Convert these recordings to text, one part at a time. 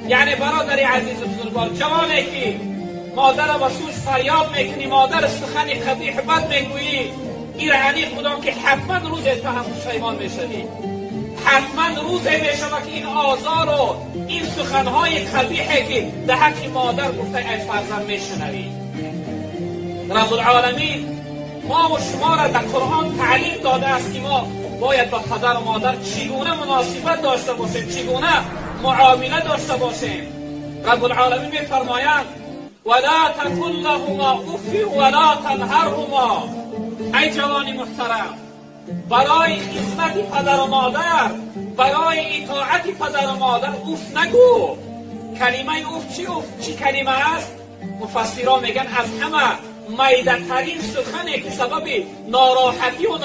یعنی برادر عزیز بزرگوار، جوانی که مادر با سوش فریاد میکنی، مادر سخن قبیح بد میگویی، این علی خدا که حتما روز تو هم پشیمان میشوی. حتما روزی میشود که این آزار و این سخنهای قبیحه که در حق مادر گفته ای فرزند میشنوی. رب العالمین ما و شما را در قرآن تعلیم داده است که ما باید با پدر و مادر چگونه مناسبت داشته باشیم، چگونه معامله داشته باشیم. رب العالمین میفرمایند ولا تقل لهما اف ولا تنهرهما. ای جوانی محترم، برای خدمت پدر و مادر، برای اطاعت پدر و مادر اوف نگو. کلمه اوف چی؟ اوف چی کلمه است؟ مفسران میگن از همه میده ترین سخنی که سبب ناراحتی و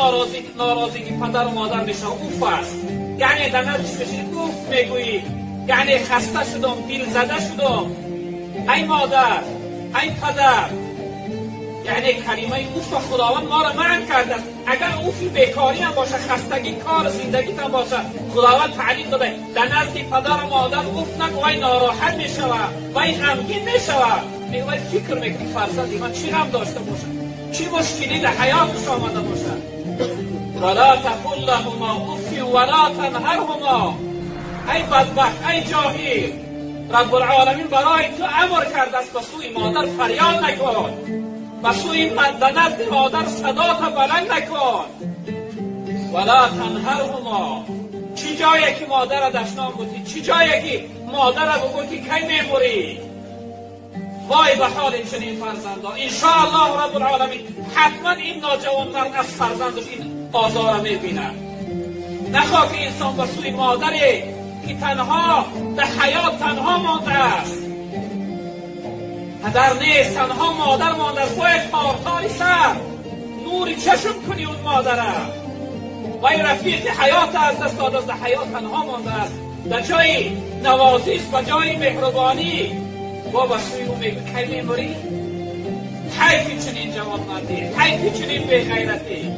ناراضگی پدر و مادر میشه اوف است. یعنی در نزدش میشینی اوف میگویی، یعنی خسته شدم، دل زده شدم، ای مادر، ای پدر. یعنی کلمه اوف خداوند ما را منع کرده است. اگر اوفی بیکاری هم باشه، خستگی کار زندگی هم باشه، خداوند تعلیم داده در نزد پدر و مادر اوف نگو، وای ناراحت میشوه، وای غمگین میشوه. میگه فکر میکنی فرزندی من چی غم داشته باشه، چی مشکلی در حیاتش آمده باشه. ولا تقل لهما اف ولا تنهرهما. ای بدبخت، ای جاهل، رب العالمین برای تو امر کرده است به سوی مادر فریاد نکن، به سوی نزد مادر صدا تا بلند نکن. ولا تنهرهما. چی جایی که مادر دشنام بودی، چی جایی که مادر بگو که کی میموری. وای به حال چنین فرزندان. انشاءالله رب العالمین حتما این ناجوان مرد از فرزندش این آزار را میبیند. نخواه که انسان به سوی مادری که تنها در حیات تنها مانده است، پدر نیست، تنها مادر مانده است، باید تارتاری سر نوری چشم کنی اون مادره. وای رفیق حیات از دست داده است، در حیات تنها مانده است، در جای نوازش و جای مهربانی با به سوی او میگه کی میموری. حیفی چنین جوانمردی، حیفی چنین بیغیرتی.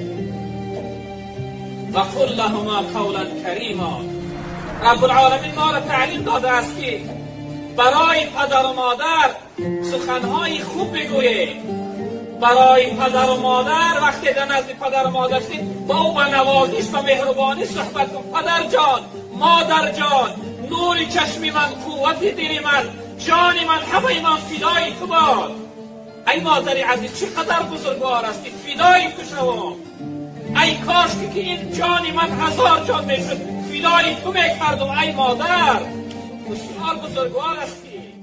و قل لهما قولا کریما. رب العالمین ما را تعلیم داده است که برای پدر و مادر سخنهای خوب بگوییم. برای پدر و مادر وقتی در نزد پدر و مادر شدید با او به نوازش و مهربانی صحبت کن. پدر جان، مادر جان، نور چشم من، قوت دل من، جان من، همه من فدای تو باد. ای مادر عزیز چقدر بزرگوار هستی، فدای تو شوم. ای کاش که این جان من هزار جان میشد، فدای تو میکردم. ای مادر بسیار بزرگوار هستی.